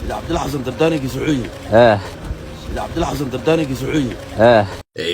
Cabdilla Xasan dardaankiisa wuxuu yidhi, Cabdilla Xasan dardaankiisa wuxuu yidhi.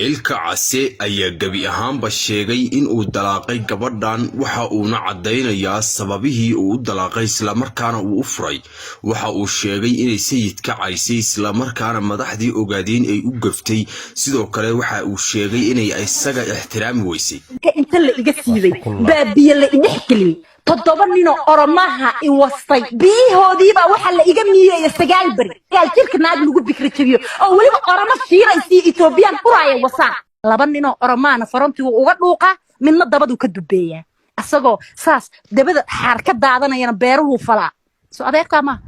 Ilka Case ayaa gebi ahaanba sheegay in uu dalaaqay gabadhan. Waxa uuna caddaynayaa sababihii uu u dalaaqay, islamarkaana uu u furay. Waxa uu sheegay inay Sayidka caysay, islamarkaana madaxdii Ogaadeen ay u gaftay. Sidoo kale waxa uu sheegay inay isaga ixtiraami weysay. Inta la iga siibay baa biyo la idhex geliyey. Toddoba ninoo Oromaha i wastay, biyihoodiibaa waxaa la iga miiyeeya 9 beri. 9 jirka naag lagu bikra jabiyo oo weliba Oromo shiiraysiyo Etoobiyaan uraaya wasaan. Laba ninoo Oromaana farantigu uga dhuuqa, midna dabaduu ka dubeeyaa, asagoo saas dabada xaar ka daadanayana beeruhuu falaa. So adeerkaa maaha,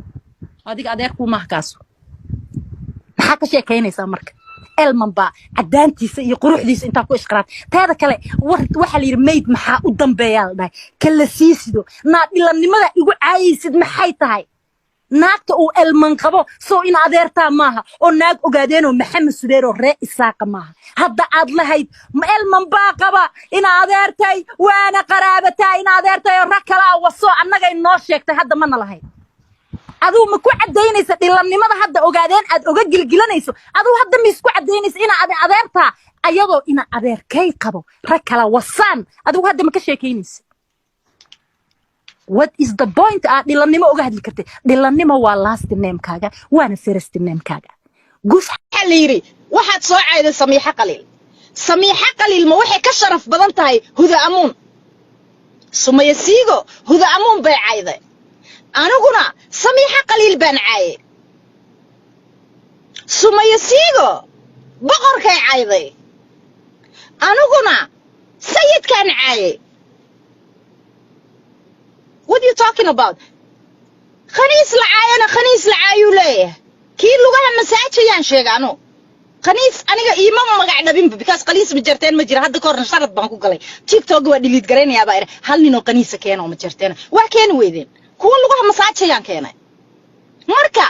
adiga adeerkuu maaha kaasu. Maxaa ka sheekaynaysaa marka? Elman baa cadaantiisa iyo quruxdiisa intaa ku ishqiraad. Teeda kale, war waxaa la yidhi mayd maxaa u dambeeyaa la dhahay kala sii sido. Naa dhilanimada igu caayaysid maxay tahay? Naagta uu Elman qabo soo in adeertaa maaha, oo naag Ogaadeenoo Maxamed Subeeroo ree Isaaqa maaha. Hadda aad lahayd ma Elman baa qaba in adeertay, waana qaraabataa in adeertay oo rag kalaa waso, annagay noo sheegtay. Hadda mana lahayd. Aduu ma ku caddaynaysa dhilannimada hadda Ogaadeen aad oga gilgilanayso? Aduu hadda ma isku caddaynaysa ina adeertaa, ayadoo ina adeerkay qabo rag kala wasaan? Adigu hadda ma ka sheekaynaysa? What is the point aad dhilannimo uga hadli kartay? Dhilannimo waa last namekaaga, waana first namekaaga gus. Waxaa la yidhi waxaad soo cayday Samiixo Qaliil. Samiixo Qaliil ma waxay ka sharaf badan tahay Huda Amuun? Sumaya Siigo Huda Amuun bay cayday, aniguna Samiixo Qaliil baan caayay. Sumaya Siigo boqorkay cayday, aniguna Sayidkaan caayay. What are you talking about? Khaniis la caayana khaniis la caayuu leeyahay. Kii lugaha masaajayaan sheega anu khaniis aniga iima magac dhabinba, because khaniis ma jarteen ma jira. Hadda ka horna sharad baan ku galay TikTok, waa delete garaynayaa baa idhi, hal ninoo khaniisa keena oo ma jarteen. Waa keeni weydeen. Kuwa lugaha masaajayaan keenay. Marka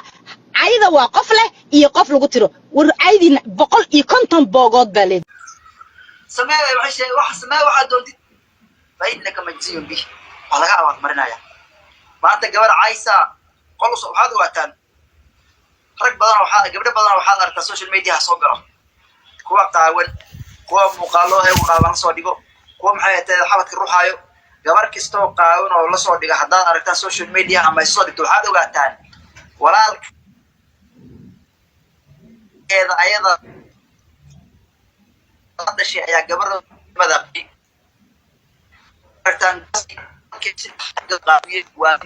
cayda waa qof leh iyo qof lagu tiro. War caydiina 150 boogood baa leedahay. Samee waxay sheegay waxa, samee waxaad doontid, fa innaka majziyun bih, waa laga abaalmarinaya. Maanta gabar caysa qol waxaad ogaataan rag badan, waxaa gabdho badan waxaad aragtaa social media soo galo, kuwa qaawan, kuwa muuqaalo eegu qaawan lasoo dhigo, kuwa maxay ahayd xabadka ruxaayo. Gabar kastoo qaawan oo lasoo dhigo haddaad aragtaan social media ama ay soo dhigto, waxaad ogaataan walaalkeeda ayada dhashay ayaa gabadha aragtaan waa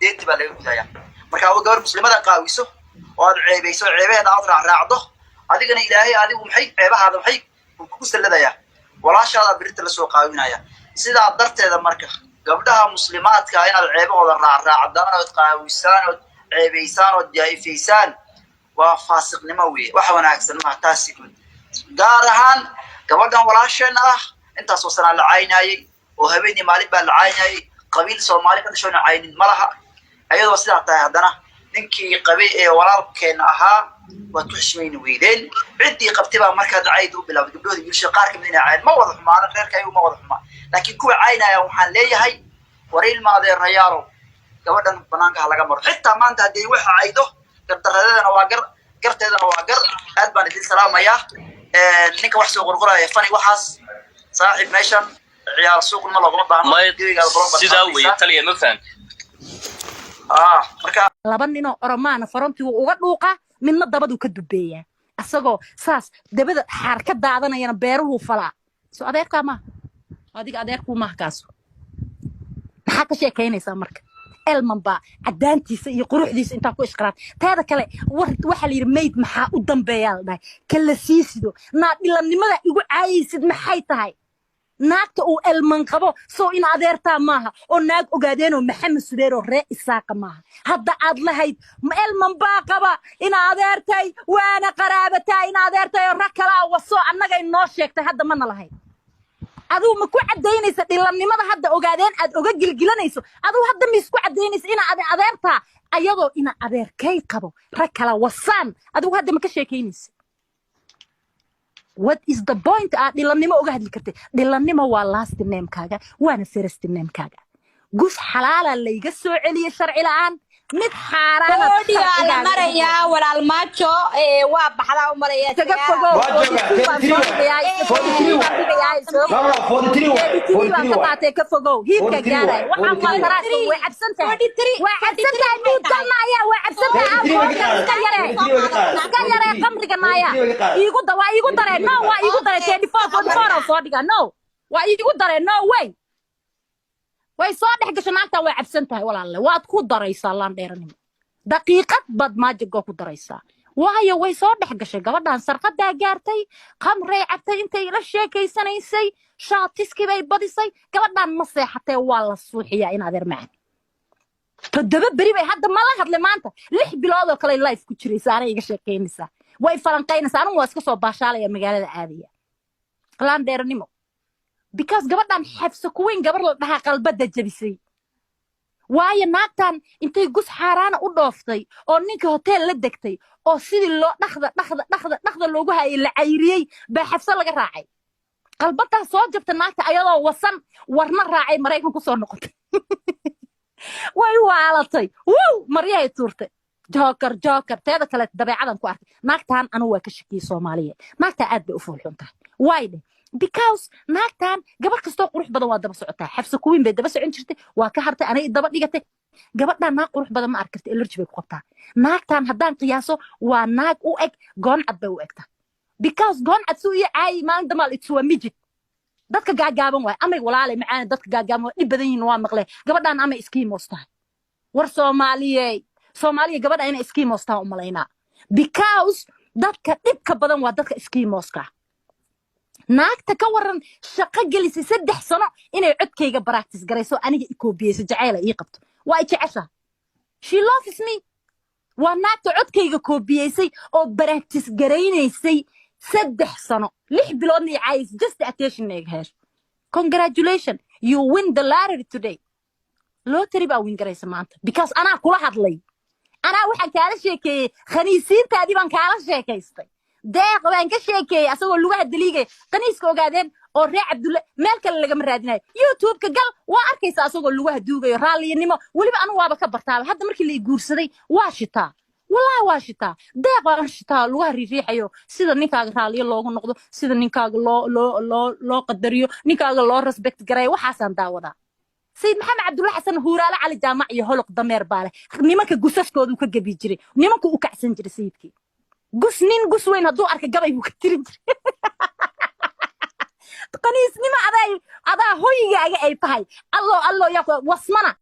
deynti baa laga gudaya. Marka gabar muslimada qaawiso oo aad ceebayso, ceebaheeda aad raacraacdo, adigana Ilaahay adigu maxay ceebahaada maxay kugu salladaya? Walaashaada birinta lasoo qaawinaya. Sidaa darteeda marka gabdhaha muslimaadka inaad ceebahooda raacraacdaan ood qaawisaan ood ceebaysaan ood jaa'ifaysaan waa faasiqnimo weeye, wax wanaagsan maaha taasi guud. Gaar ahaan gabadhan walaasheenna ah, intaasoo sanaa la caynayay oo habeenii maalin baa la caynayay. Qabiil Soomaali ka dhashoona caynin ma laha. Ayadoo sidaa tahay haddana ninkii qabay ee walaalkeena ahaa waad ku xishmayni weydeen. Ciddii qabtay baa markaa cayda u bilaabay gabdhooda, wiilasha qaar kamid inay cayn. Ma wada xumaana, reerka ayagu ma wada xumaa, laakiin kuwa caynaya waxaan leeyahay: war ilma adeerayaalow, gabadhan banaanka ha laga maro. Xitaa maanta haddii waxa caydo, gardaradeedana waa gar, garteedana waa gar. Aad baan idin salaamayaa. Ninka wax soo qorqoraya fani waxaas, saaxiib, meeshan ciyaar suuqnima loogama baahno. May. Gebigaada baroon. Sidaa weeye, taliya, ma fahamti? Ah, marka Laba ninoo Oromaana farantigu uga dhuuqa, midna dabaduu ka dubeeyaa, asagoo saas dabada xaar ka daadanayana beeruhuu falaa. So adeerkaa maaha, adiga adeerkuu maaha kaasu. Maxaa ka sheekaynaysaa marka? Elman baa cadaantiisa iyo quruxdiisa intaa ku ishqiraad. Teeda kale, war waxaa la yidhi mayd maxaa u dambeeyaa la dhahay kala sii sido. Naa dhilannimada igu caayaysid maxay tahay? Naagta uu Elman qabo soo in adeertaa maaha, oo naag Ogaadeenoo Maxamed Subeeroo ree Isaaqa maaha. Hadda aad lahayd ma Elman baa qaba in adeertay, waana qaraabataa in adeertay oo rag kalaa waso, annagay noo sheegtay. Hadda mana lahayd. Aduu ma ku caddaynaysa dhilannimada hadda Ogaadeen aad oga gilgilanayso? Aduu hadda ma isku caddaynaysa ina adeertaa, ayadoo ina adeerkay qabo rag kala wasaan? Adigu hadda ma ka sheekaynaysa? What is the point aad dhilannimo uga hadli kartay? Dhilannimo waa last namekaaga, waana first namekaaga. Gus xalaala layga soo celiyey sharci la'aan. Mid xaaraana. 40-aa la marayaa, walaal Maajo. Waa baxdaa u maraya. Isaga fogow. Waa joogaa, 33 waay. 43 waay. No, no, 43 waay, baan 43 ka waay. qaatay, ka fogow hiibka 43 gaaray. waay, Waxaan waa 43 taraasa, way cabsan tahay, way cabsan tahay. Muudgalna ayaa way cabsan tahay. 43 way ka Iska qaadan. yaree, 43 way ka qaadan. iska yaree qamriga naaya. 43 way ka qaadan. Iigu da, waa iigu daree. No, waa iigu daree. 34, 44 oo soo dhiga. No, waa iigu daree. No way, way soo dhex gashay naagta. Way cabsan tahay, walaalle. Waad ku daraysaa laandheeranimo, daqiiqad baad maajigoo ku daraysaa, waayo way soo dhex gashay gabadhan. Sarqadaa gaartay, khamray cabtay, intay la sheekaysanaysay shaatiskii bay badisay. Gabadhan ma seexatee, waa la suuxiyaa. In adeer macan, 7 beri bay hadda mala hadlay. Maanta 6 bilood oo kale life ku jiraysa, anay iga sheekaynaysaa, way falanqaynaysaa. Anigu waa iska soo baashaalaya, magaalada aadaya. Laandheeranimo, because gabadhan Xafsa Kuweyn gabar la dhahaa qalbada jabisay, waayo naagtan intay gus xaaraana u dhooftay oo ninka hotel la degtay oo sidii loo dhakda dhakda dhakda dhakda loogu hayay la cayriyey baa Xafse laga raacay. Qalbadaa soo jabta naagta, ayadoo wasan warna raacay Maraykan ku soo noqotay. Way waalatay, wow, maryahay tuurtay. Joker, joker. Teeda kale, dabeecadan ku arkay naagtan anigu waa ka shakiyey. Soomaaliya, naagtaa aad bay u foolxun tahay. Why dheh? Because naagtan gabar kastoo qurux badan waa daba socotaa. Xafsa Kuwiin bay daba socon jirtay, waa ka hartay, anay daba dhigatay. Gabadhan naag qurux badan ma arki karta, allergy bay ku qabtaa. Naagtan haddaan qiyaaso, waa naag u eg Gooncad bay u egtaa, because Gooncad suu ii caayi maalin damaal it's waa mijid. Dadka gaagaaban waay amay, walaalay macaana, dadka gaagaaban waa dhib badan yihiin, waa maqlee. Gabadhan amay iskiimoos tahay. War Soomaaliyey, Soomaaliya, gabadha inay iskiimoos tahay u malaynaa, because dadka dhibka badan waa dadka iskiimooska. Naagta ka waran shaqo gelisay 3 sano inay codkayga practice garayso, aniga ikoobiyeyso, jacayla ii qabto, waa i jecesha, she loves me. Waa naagta codkayga koobiyeysay oo practice garaynaysay 3 sano, 6 biloodna i caayisay, just attention iga hesho. Congratulation, you win the lottery today. Lottery baa win garaysa maanta, because anaa kula hadlay, anaa waxaan kaala sheekeeyey khaniisiintaadii baan kaala sheekaystay. Deeq baan ka sheekeeyey asagoo lugaha daliigaya, khaniiska ogaadeen oo reer Cabdulle. Meel kale lagama raadinayo, YouTube-ka gal, waa arkaysa asagoo lugaha duugayo. Raalliyanimo weliba anu waaba ka bartaaba. Hadda markii la i guursaday waa shitaa, wallahi waa shitaa. Deeq baan shitaa, lugaha riiriixayo, sida ninkaaga raalliyo loogu noqdo, sida ninkaaga loo qadariyo, ninkaaga loo respect gareeyo. Waxaasaan daawadaa. Sayid Maxamed Cabdulla Xasan, Huuraale Cali Jaamac iyo Holoq dameer baa leh. Nimanka gusaskoodu ka gebi jiray, nimanku u kacsan jiray sayidkii. Gus nin gus weyn hadduu arka, gabay buu ka tirin jiray. Qaniisnimo adaa hoygaaga ay tahay. Allo, allo, yaa wasmana.